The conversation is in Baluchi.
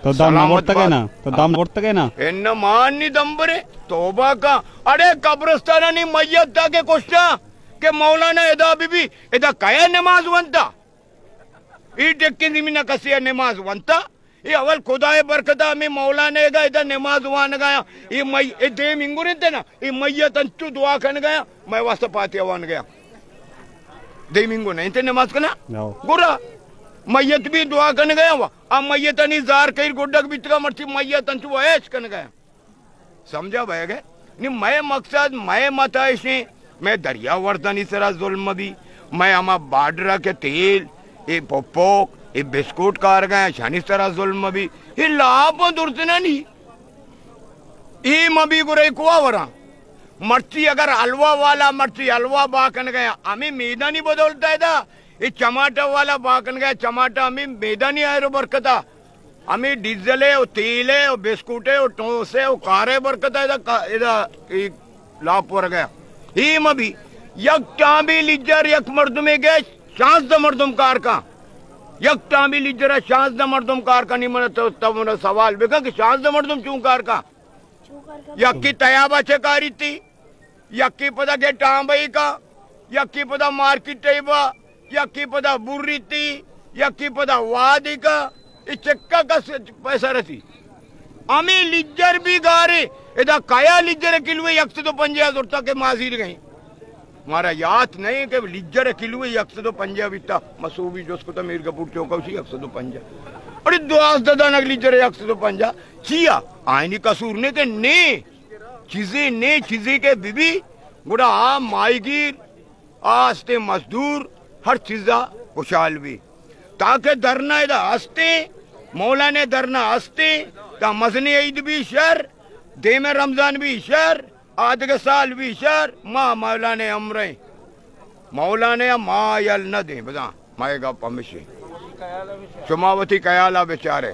تو دم نہ سلامت برتگ ئے بات۔ نا؟ تو دم نہ برتگ ئے نا؟ انہ مان نی دم برے، توبہ کا۔ اڑے قبرستان نی میت دا کہ کشتا کہ مولانا ادا بی بی، ادا کیا نماز ونتا؟ ای ٹکیں زمین کسی نماز ونتا؟ اے اول خدائے برکتا ہمیں مولانا گا ادا نماز وانگایا۔ اے مئی-، اے دیم انگو رہتے نا، اے میت انچو دعا کنگایا، میں واسطہ فاتحہ وانگایا۔ دیم انگو نہیں تے نماز کنا۔ نو۔ گرا میت بھی دعا کنگایا وا۔ آ میت انی زار کئی گڈک بیتگا مرچی میت انچو عیش کنگایا۔ سمجھا بھائی گئے؟ نی مئے مقصد، مئے مت ایشیں، مئے دریا وردانی سرا ظلم بی، مئے ہما بارڈر کے تیل، اے پپوک، اے بسکوٹ کارگا، شانی سرا ظلم بی، اے لاپ درتنا نی۔ اے مبی گرے کوا وراں۔ مرچی اگر حلوہ والا مرچی حلوہ باکن گیا، ہمیں میدانی بدولتا ہے دا۔ اے چماٹا والا باکن گیا، چماٹا ہمیں میدانی آئرو برکتا۔ ہمیں ڈیزل ہے، او تیل ہے، او بسکوٹ ہے، او ٹوس ہے، او کار ہے برکتا ہے دا کا-، ادا اے لاپ ورگا۔ اے مبی یک ٹانبی لیجر یک مردمے گئے، شانزدہ مردم کار کا۔ یک ٹانبی لیجر شانزدہ مردم کار کا، نی من تو، تو من سوال بکن کہ شانزدہ مردم چون کار کا؟ یکی تیابا چہ کاری تی، یکی پدا گے ٹانبئی کا، یکی پدا مارکیٹ ای با، یکی پدا بوری تی، یکی پدا وادی کا، ای چکا کس پیسہ رسی۔ ہمیں لیجر بھی گارے، ادا کیا لیجر کلوے یک سد و پنجاہ زرتا کہ مازیر گئیں۔ مارا یات نہیں کہ لیجر کلوے یک سد و پنجاہ بیتا، مسوبی جس کو تا میر گپور چوکا اسی یک سد و پنجاہ۔ اڑے دوازدہ دانگ لیجر یک سد و پنجاہ۔ چیا؟ آئینی قصور نے کہ نے۔ چیزے نے، چیزے کہ بی بی، گڑا آ ماہیگیر، آ ہستے مزدور، ہر چیزا خوشحال بی۔ تاکہ دھرنا ادا ہستے، مولانے دھرنا ہستے، تا مزنی عید بی شر، دیم رمضان بی شر، آدگہ سال بی شر، ما مولانے امریں۔ مولانے ما یل نہ دیں، بزاں مئے گپ ہمشی۔ شما وتی خیالا بچارے۔